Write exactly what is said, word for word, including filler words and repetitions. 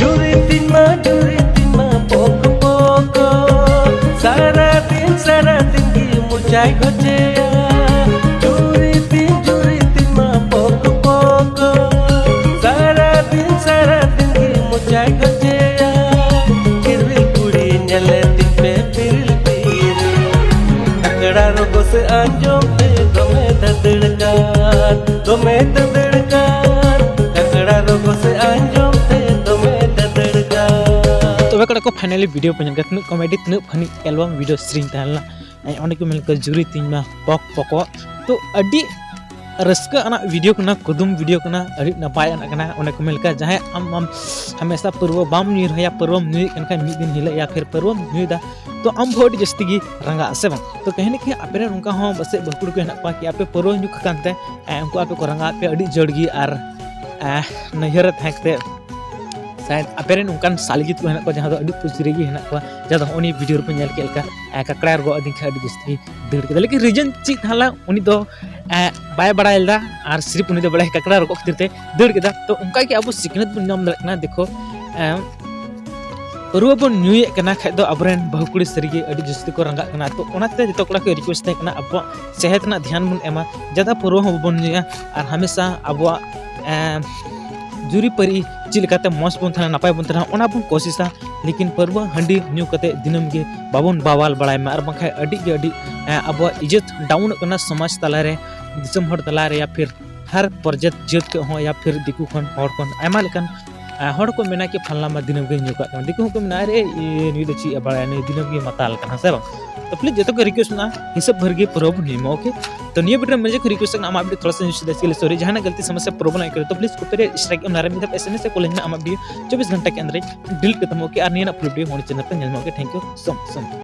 ᱡᱩᱨᱤ ᱛᱤᱧ ᱢᱟ, ᱡᱩᱨᱤ ᱛᱤᱧ ᱢᱟ, ᱯᱚᱠ ᱯᱚᱠ᱾ ᱥᱟᱨᱟ ᱫᱤᱱ, ᱥᱟᱨᱟ ᱫᱤᱱ ᱜᱮ ᱢᱚᱪᱟᱭ ᱜᱚᱡᱮᱭᱟ᱾ ᱡᱩᱨᱤ ᱛᱤᱧ, ᱡᱩᱨᱤ ᱛᱤᱧ ᱢᱟ, ᱯᱚᱠ ᱯᱚᱠ᱾ ᱥᱟᱨᱟ ᱫᱤᱱ, ᱥᱟᱨᱟ ᱫᱤᱱ ᱜᱮ ᱢᱚᱪᱟᱭ ᱜᱚᱡᱮᱭᱟ᱾ ᱠᱤᱨᱤᱞ ᱠᱩᱲᱤ ᱧᱮᱞᱮ ᱛᱤᱧ ᱯᱮ ᱯᱤᱨᱤᱞ ᱯᱤᱨᱤᱞ᱾ ᱠᱟᱠᱲᱟ ᱨᱚᱜᱚ ᱥᱮ ᱟᱸᱡᱚᱢ ᱛᱮ ᱫᱚᱢᱮ ᱫᱟᱹᱫᱟᱹᱲ ᱠᱟᱱ, ᱫᱚᱢᱮ ᱫᱟᱹᱫᱟᱹᱲ ᱠᱟᱱ᱾ ᱠᱟᱠᱲᱟ ᱨᱚᱜᱚ ᱥᱮ ᱟᱸᱡᱚᱢ ᱛᱮ ᱫᱚᱢᱮ ᱫᱟᱹᱫᱟᱹᱲ ᱠᱟᱱ᱾ ᱛᱚᱵᱮ ᱠᱚᱲᱟ ᱠᱚ, finally video ᱯᱮ ᱧᱮᱞ ᱠᱮᱫᱟ, ᱛᱤᱱᱟᱹᱜ comedy, ᱛᱤᱱᱟᱹᱜ funny album video ᱥᱮᱨᱮᱧ ᱛᱟᱦᱮᱸ ᱞᱮᱱᱟ᱾ ᱮ, ᱚᱸᱰᱮ ᱠᱚ ᱢᱮᱱ ᱠᱮᱫᱟ ᱡᱩᱨᱤ ᱛᱤᱧ ᱢᱟ ᱯᱚᱠ ᱯᱚᱠᱚᱜ᱾ ᱛᱚ ᱟᱹᱰᱤ ᱨᱟᱹᱥᱠᱟᱹ ᱟᱱᱟᱜ video ᱠᱟᱱᱟ, ᱠᱩᱫᱩᱢ video ᱠᱟᱱᱟ, ᱟᱹᱰᱤ ᱱᱟᱯᱟᱭ ᱟᱱᱟᱜ ᱠᱟᱱᱟ᱾ ᱚᱸᱰᱮ ᱠᱚ ᱢᱮᱱ ᱞᱮᱠᱟ, ᱡᱟᱦᱟᱸᱭ ᱟᱢ, ᱟᱢ ᱦᱟᱢᱮᱥᱟ ᱯᱟᱹᱨᱣᱟᱹ ᱵᱟᱢ ᱧᱩᱭ ᱨᱮᱦᱚᱸ, ᱭᱟ ᱯᱟᱹᱨᱣᱟᱹᱢ ᱧᱩᱭᱮᱫ ᱠᱟᱱ ᱠᱷᱟᱱ ᱢᱤᱫ ᱫᱤᱱ ᱦᱤᱞᱳᱜ ᱭᱟ ᱯᱷᱤᱨ ᱯᱟᱹᱨᱣᱟᱹᱢ ᱧᱩᱭᱮᱫᱟ, ᱛᱚ ᱟᱢ ᱦᱚᱸ ᱟᱹᱰᱤ ᱡᱟᱹᱥᱛᱤ ᱜᱮ ᱨᱟᱸᱜᱟᱜ ᱥᱮ ᱵᱟᱝ? ᱛᱚ ᱠᱟᱹᱦᱱᱤ ᱠᱤ ᱟᱯᱮ ᱨᱮᱱ ᱚᱱᱠᱟ ᱦᱚᱸ ᱯᱟᱥᱮᱡ ᱵᱟᱹᱦᱩ ᱠᱩᱲᱤ ᱠᱚ ᱦᱮᱱᱟᱜ ᱠᱚᱣᱟ ᱠᱤ ᱟᱯᱮ ᱯᱟᱹᱨᱣᱟᱹ ᱧᱩ ᱠᱷᱟᱱ ᱛᱮ, ᱮ, ᱩᱱᱠᱩ ᱟᱯᱮ ᱠᱚ ᱨᱟᱸᱜᱟᱣ ᱯᱮᱭᱟ ᱟᱹᱰᱤ ᱡᱳᱨ ᱜᱮ ᱟᱨ, ᱮ, ᱱᱟᱹᱭᱦᱟᱹᱨ ᱨᱮ ᱛᱟᱦᱮᱸ ᱠᱟᱛᱮ ᱥᱟᱭᱮᱫ ᱟᱯᱮ ᱨᱮᱱ ᱚᱱᱠᱟᱱ ᱥᱟᱞᱤᱡᱤᱛ ᱠᱚ ᱦᱮᱱᱟᱜ ᱠᱚᱣᱟ ᱡᱟᱦᱟᱸ ᱫᱚ ᱟᱹᱰᱤ ᱯᱩᱪᱨᱤ ᱜᱮ ᱦᱮᱱᱟᱜ ᱠᱚᱣᱟ, ᱡᱟᱦᱟᱸ ᱫᱚ ᱱᱚᱜᱼᱚ ᱱᱤᱭᱟᱹ video ᱨᱮᱯᱮ ᱧᱮᱞ ᱠᱮᱫ ᱞᱮᱠᱟ, ᱮ, ᱠᱟᱠᱲᱟᱭ ᱨᱚᱜᱚ ᱟᱹᱫᱤᱧ ᱠᱷᱟᱱ ᱟᱹᱰᱤ ᱡᱟᱹᱥᱛᱤ ᱫᱟᱹᱲ ᱠᱮᱫᱟ᱾ ᱞᱮᱠᱤᱱ reason ᱪᱮᱫ ᱛᱟᱦᱮᱸ ᱞᱮᱱᱟ ᱩᱱᱤ ᱫᱚ, ᱮ, ᱵᱟᱭ ᱵᱟᱲᱟᱭ ᱞᱮᱫᱟ ᱟᱨ ᱥᱤᱨᱤᱯ ᱩᱱᱤ ᱫᱚ ᱵᱟᱲᱟᱭ ᱠᱟᱠᱲᱟ ᱨᱚᱜᱚ ᱠᱷᱟᱹᱛᱤᱨ ᱛᱮ ᱫᱟᱹᱲ ᱠᱮᱫᱟ᱾ ᱛᱚ ᱚᱱᱠᱟ ᱜᱮ ᱟᱵᱚ ᱥᱤᱠᱷᱱᱟᱹᱛ ᱵᱚᱱ ᱧᱟᱢ ᱫᱟᱲᱮᱭᱟᱜ ᱠᱟᱱᱟ᱾ ᱫᱮᱠᱷᱚ, ᱮ, ᱯᱟᱹᱨᱣᱟᱹ ᱵᱚᱱ ᱧᱩᱭᱮᱫ ᱠᱟᱱᱟ ᱠᱷᱟᱡ ᱫᱚ ᱟᱵᱚᱨᱮᱱ ᱵᱟᱹᱦᱩ ᱠᱩᱲᱤ ᱥᱟᱹᱨᱤᱜᱮ ᱟᱹᱰᱤ ᱡᱟᱹᱥᱛᱤ ᱠᱚ ᱨᱟᱸᱜᱟᱜ ᱠᱟᱱᱟ᱾ ᱛᱚ ᱚᱱᱟᱛᱮ ᱡᱚᱛᱚ ᱠᱚᱲᱟ ᱠᱚ request ᱛᱟᱦᱮᱸ ᱠᱟᱱᱟ ᱟᱵᱚᱣᱟᱜ ᱥᱮᱦᱮᱫ ᱨᱮᱱᱟᱜ ᱫᱷᱮᱭᱟᱱ ᱵᱚᱱ ᱮᱢᱟ, ᱡᱟᱫᱟ ᱯᱟᱹᱨᱣᱟᱹ ᱦᱚᱸ ᱵᱟᱵᱚᱱ ᱧᱩᱭᱟ ᱟᱨ ᱦᱟᱢᱮᱥᱟ ᱟᱵᱚᱣᱟᱜ, ᱮ, ᱡᱩᱨᱤᱯᱟᱹᱨᱤ ᱪᱮᱫ ᱞᱮᱠᱟᱛᱮ ᱢᱚᱡᱽ ᱵᱚᱱ ᱛᱟᱦᱮᱱᱟ, ᱱᱟᱯᱟᱭ ᱵᱚᱱ ᱛᱟᱦᱮᱱᱟ, ᱚᱱᱟ ᱵᱚᱱ ᱠᱳᱥᱤᱥᱟ᱾ ᱞᱮᱠᱤᱱ ᱯᱟᱹᱨᱣᱟᱹ ᱦᱟᱺᱰᱤ ᱧᱩ ᱠᱟᱛᱮ ᱫᱤᱱᱟᱹᱢ ᱜᱮ ᱵᱟᱵᱚᱱ ᱵᱟᱣᱟᱞ ᱵᱟᱲᱟᱭ ᱢᱟ, ᱟᱨ ᱵᱟᱝᱠᱷᱟᱡ ᱟᱹᱰᱤ ᱜᱮ ᱟᱹᱰᱤ, ᱮ, ᱟᱵᱚᱣᱟᱜ ᱤᱡᱽᱡᱚᱛ ᱰᱟᱣᱩᱱᱚᱜ ᱠᱟᱱᱟ ᱥᱚᱢᱟᱡᱽ ᱛᱟᱞᱟᱨᱮ, ᱫᱤᱥᱚᱢ ᱦᱚᱲ ᱛᱟᱞᱟᱨᱮ, ᱭᱟ ᱯᱷᱤᱨ ᱦᱟᱨ ᱯᱨᱚᱡᱟᱛ ᱡᱟᱹᱛ ᱠᱷᱚᱱ ᱦᱚᱸ, ᱭᱟ ᱯᱷᱤᱨ ᱫᱤᱠᱩ ᱠᱷᱚᱱ, ᱦᱚᱲ ᱠᱷᱚᱱ, ᱟᱭᱢᱟ ᱞᱮᱠᱟᱱ, ᱮ, ᱦᱚᱲ ᱠᱚ ᱢᱮᱱᱟ ᱠᱤ ᱯᱷᱟᱞᱱᱟ ᱢᱟ ᱫᱤᱱᱟᱹᱢ ᱜᱮ ᱧᱩ ᱠᱟᱜ ᱠᱟᱱᱟ᱾ ᱫᱤᱠᱩ ᱦᱚᱸᱠᱚ ᱢᱮᱱᱟ, "ᱟᱨᱮ, ᱤᱭᱟᱹ, ᱱᱩᱭ ᱫᱚ ᱪᱮᱫ ᱮ ᱵᱟᱲᱟᱭᱟ, ᱱᱩᱭ ᱫᱤᱱᱟᱹᱢ ᱜᱮ ᱢᱟᱛᱟᱞ ᱠᱟᱱᱟ", ᱥᱮ ᱵᱟᱝ? ᱛᱚ please ᱡᱚᱛᱚ ᱠᱚ request ᱢᱮᱱᱟᱜᱼᱟ, ᱦᱤᱥᱟᱹᱵ ᱵᱷᱟᱹᱨ ᱜᱮ ᱯᱟᱹᱨᱣᱟᱹ ᱵᱚᱱ ᱧᱩᱭ ᱢᱟ, okay? ᱛᱚ ᱱᱤᱭᱟᱹ video ᱨᱮ ᱢᱟᱡᱷᱮ ᱠᱚ request ᱠᱟᱱᱟ, ᱟᱢᱟᱜ video ᱛᱷᱚᱲᱟ ᱥᱟ ᱧᱩ ᱥᱩᱫᱷᱟ ᱥᱠᱤᱞ, sorry, ᱡᱟᱦᱟᱱᱟᱜ ᱜᱟᱞᱛᱤ ᱥᱚᱢᱚᱥᱥᱟ problem ᱟᱹᱭᱠᱟᱹᱣ ᱫᱟ, ᱛᱚ please copyright strike ᱮᱢ ᱞᱟᱨᱮ ᱢᱤᱫ ᱫᱷᱟᱣ SMS ᱮ ᱠᱚᱞ ᱟᱹᱧ ᱢᱮ ᱟᱢᱟᱜ video ᱪᱚᱵᱵᱤᱥ ᱜᱷᱚᱱᱴᱟ ᱠᱮ ᱟᱱᱫᱟᱨ delete ᱠᱟᱛᱟᱢ, okay? ᱟᱨ ᱱᱤᱭᱟᱹ ᱨᱮᱱᱟᱜ full video ᱦᱚᱸ channel ᱯᱮ ᱧᱮᱞ ᱢᱟ, okay? Thank you so much, so much.